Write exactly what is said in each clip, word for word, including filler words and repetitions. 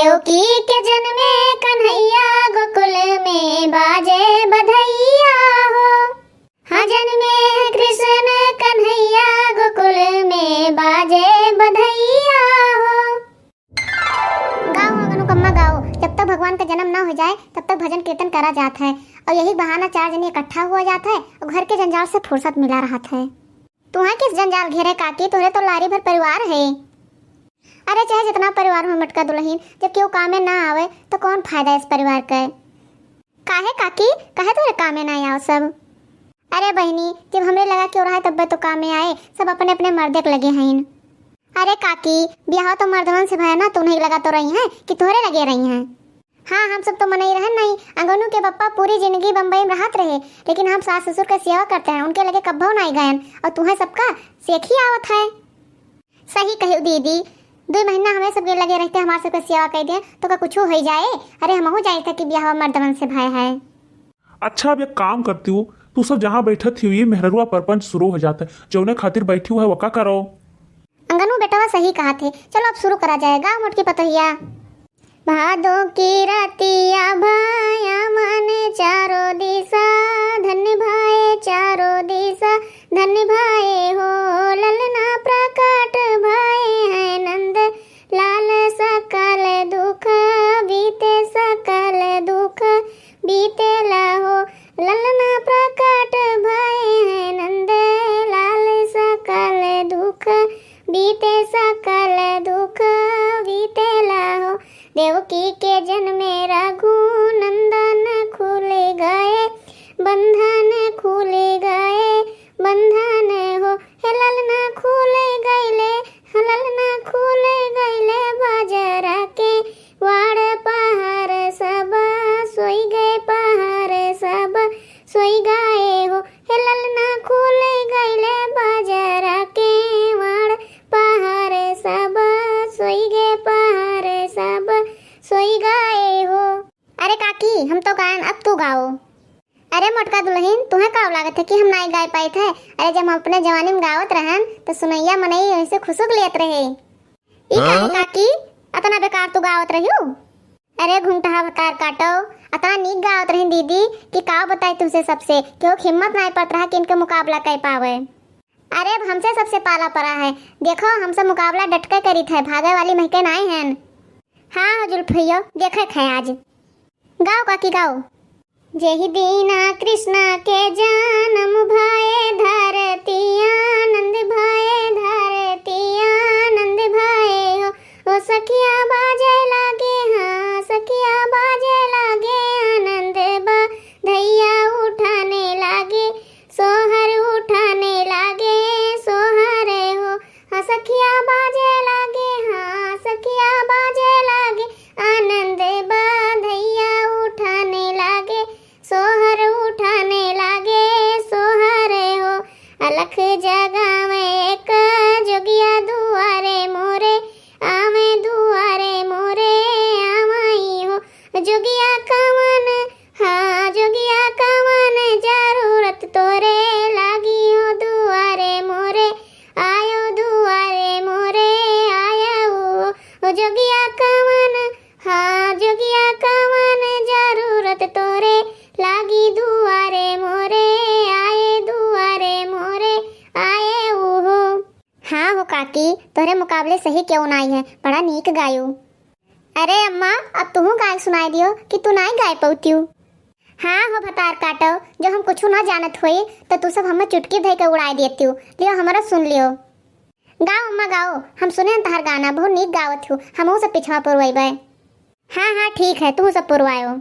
देवकी के जनमे कन्हैया गोकुल में बाजे बधैया हो। हाँ, जनमे कृष्ण कन्हैया गोकुल में बाजे बधैया हो। गाओ हो गनुकम्मा, गाओ। जब तक भगवान का जन्म ना हो जाए, तब तक भजन कीर्तन करा जात है। और यही बहाना चार जने इकट्ठा हुआ जात है और घर के जंजाल से फुर्सत मिला रहत है। तुहें किस जंजाल घेरे काकी, तोहरे तो लारी भर परिवार है। अरे, चाहे जितना परिवार हो मोटका दुलहिन, जब केहू कामे ना आवे, तो कौन फायदा इस परिवार का? काहे काकी, काहे तोहरे कामे ना आओ सब? अरे बहिनी, जब हमरे लगा केहू रहे, तब्बे तो कामे आए, सब अपने अपने मर्दे के लगे हईन। अरे काकी, बियाह तो मर्दवन से भय ना, तू नहीं लगा तो रही है कि तोहरे लगे रही हैं। हाँ, हम सब तो मनई रहन नहीं। अंगनू के पप्पा पूरी जिंदगी बम्बई में रहत रहे, लेकिन हम सास ससुर के सेवा करते हैं, उनके लगे कब्बो नहीं गयन। और तुहें सबका सेखी आवत है। सही कही दीदी, दुई महीना हमें सबके लगे रहते, हमार सबके सेवा कर दे, तो का कुछ हो जाए? अरे, हमहू जाए थे कि बियाह मर्दवन से भय है। अच्छा, अब एक काम करती हूँ, तू सब जहाँ बैठत ही, ये मेहररुआ परपंच शुरू हो जाता है, जौने खातिर बैठी हुआ है, वका करो। अंगनू बेटवा सही कहा थे, चलो अब शुरू करा जाए। गाओ मोटकी पतोहिया। भादों की रातिया भाया मन चारों दिशा, धन्य भाए चारों दिशा, धन्य भाए हो। ललना प्रकट भाए हैं नंद लाल, सकल दुख बीते, सकल दुख बीते ला हो। ललना प्रकट भाए हैं नंद लाल, सकल दुख बीते, सकल दुख बीते ला हो। देवकी के जनमे रघु नंदन खुल गए बंधन, खुल गए बंधन हो। हे ललना खुल गईले, हे ललना खुल गईले बजरा के वाड़, पहाड़ सब सोई गए, पहाड़ सब सोई गए हो। हे ललना खुल गईले बजरा के वाड़, पहाड़ सब सोई गए, पहाड़ सब सोई गए हो। अरे काकी, हम तो गायन, अब तू गाओ। अरे मोटका दुलहिन, तुहें का लागत है कि हम नाई गाय पाइत है? अरे जब हम अपने जवानी में गावत रहन, तो सुनैया मनई ऐसे खुशुक लेत रहे। ई काहे हाँ? काकी, अतना बेकार तू गावत रहियो? अरे घुंघटहा भतार काटो, अतना नीक गावत रही दीदी कि का बताई तुमसे सबसे, केहू के हिम्मत नाई पड़त रहा कि इनके मुकाबला कर पावे। अरे अब हमसे सबसे पाला पड़ा है, देखो हमसे मुकाबला डटके करीत है, भागे वाली महके नाई हैन। हाँ हो जुल्फियो, देखे खे आज। गाओ काकी गाओ। जेहि दीना कृष्णा के जानम भए धरती आनंद भए, धरती आनंद भए हो। ओ सखिया बाजे लागे, हाँ सखिया बाजे लागे, आनंद बा धैया उठाने लागे, सोहर उठाने लागे, सोहर हो। हाँ सखिया बाजे लागे, हाँ सखिया बाजे लागे, आनंद बा धैया उठाने लागे, सोहर उठाने लागे, सोहर हो। अलख जगावे एक जोगिया दुआरे मोरे, आवे दुआरे मोरे, आवई हो। जोगिया कवन, हाँ जोगिया कवन जरूरत तोरे, लागी हो दुआरे मोरे, आयो दुआरे मोरे, आयो हो। ओ जोगिया कवन, हाँ जोगिया कवन जरूरत तोरे, लागी दुआरे मोरे, आए दुआरे मोरे, आए उहो। हाँ हो काकी, तोहरे मुकाबले सही केहू नाई है, बड़ा नीक गायू। अरे अम्मा, अब तुहू गाय सुनाई दियो कि तू नाई गाय पौतियो। हाँ हो भतार काटो, जो हम कुछ ना जानत होई, तो तू सब हमें चुटकी धई के उड़ाई देतियो। लियो, हमारा सुन लियो। गाओ अम्मा, गाओ, हम सुने हैं तहार गाना, बहुत नीक गावत हो, हमहू सब पिछवा पुरवैबै। हाँ, हाँ, ठीक है, तू सब पुरवायो।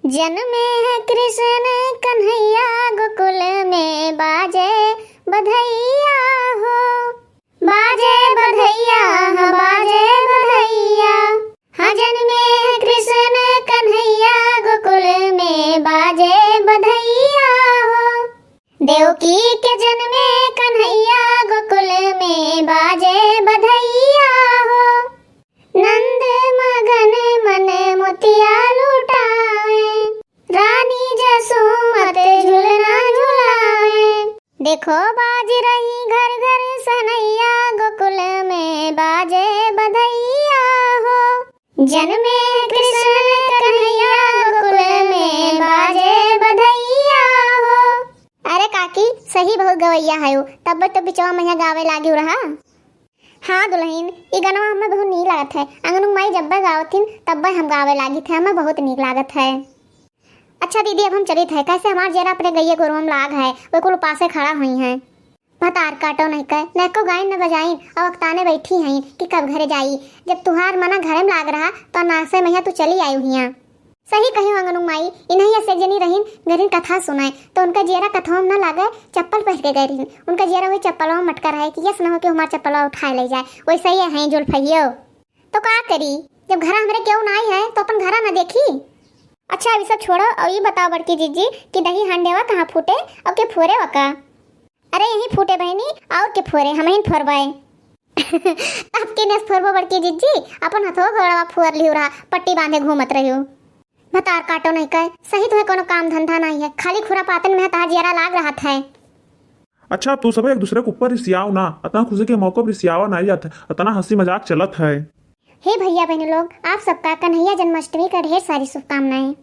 जन्मे है कृष्ण कन्हैया गोकुल में, बाजे बधैया हो, बाजे बधैया, हाँ, बाजे बधैया। हाँ, जन्मे है कृष्ण कन्हैया गोकुल में, बाजे बधैया हो। देवकी के जन्मे कन्हैया गोकुल में, बाजे बधैया हो। नंद मगन मन मोतिया लुटावे, रानी जसोमत झुलना झुलावे। देखो बाज रही घर घर सहनैया, गोकुल में बाजे बधैया हो। जन्मे कृष्ण कन्हैया गोकुल में बाजे बधैया हो। अरे काकी, सही बहुत गवैया है उ, तब तो बिचवा मैया गावे लागी रहा। हाँ दुल्हन, ई गनवा हमें बहुत नीक लागत है। अंगनू माई जब्बे गावत हिन, तब्बे हम गावे लागित है, हमें बहुत नीक लागत है। अच्छा दीदी, अब हम चलित है, कैसे हमार जेरा अपने गइये गोरुआ में लाग है, वे कुल उपासे खड़ा हुई हैं। भतार काटो नहीं कहे, न को गाइन न बजाइन, अब अकताने बैठी हैं कि कब घरे जाई। जब तुहार मना घरे में लाग रहा, तो नासे मैया तू चली आई हुइया। सही कही अंगनू माई, इन्हीं ऐसे एक जनी रहीन, घरिन कथा सुनाए, तो उनका जेरा कथवा में न लागे, चप्पल पहन के गए रहीन। उनका जेरा वही चप्पलवा में मटका रहे कि यस न हो कि हमार चप्पलवा उठाए ले जाए। वैसे ही है जुल्फइयो। तो का करी, जब घरा हमरे केहू नाई है, तो अपन घरा न देखी। अच्छा, अभी सब छोड़ो और ई बताओ बड़की जिज्जी कि दही हांडेवा कहाँ फूटे और के फोरे वका? अरे यही फूटे बहनी, और के फोरे, हम ही फोरबे। अब के नेस फोरबो बड़की जिज्जी, अपन हथवा गोड़वा फोर लिहु रहा, पट्टी बांधे घूमत रहियो। भतार काटो नहीं कहे, सही तुहे कोनो काम धंधा नहीं है, खाली खुरापातन में तहार जियरा लाग रहत है। अच्छा, तू सब एक दूसरे के ऊपर रिसियाओ ना, इतना खुशी के मौके पर रिसियावा नहीं जात है, इतना हंसी मजाक चलत है। हे भैया बहन लोग, आप सबका कन्हैया जन्माष्टमी का ढेर सारी शुभकामनाएं।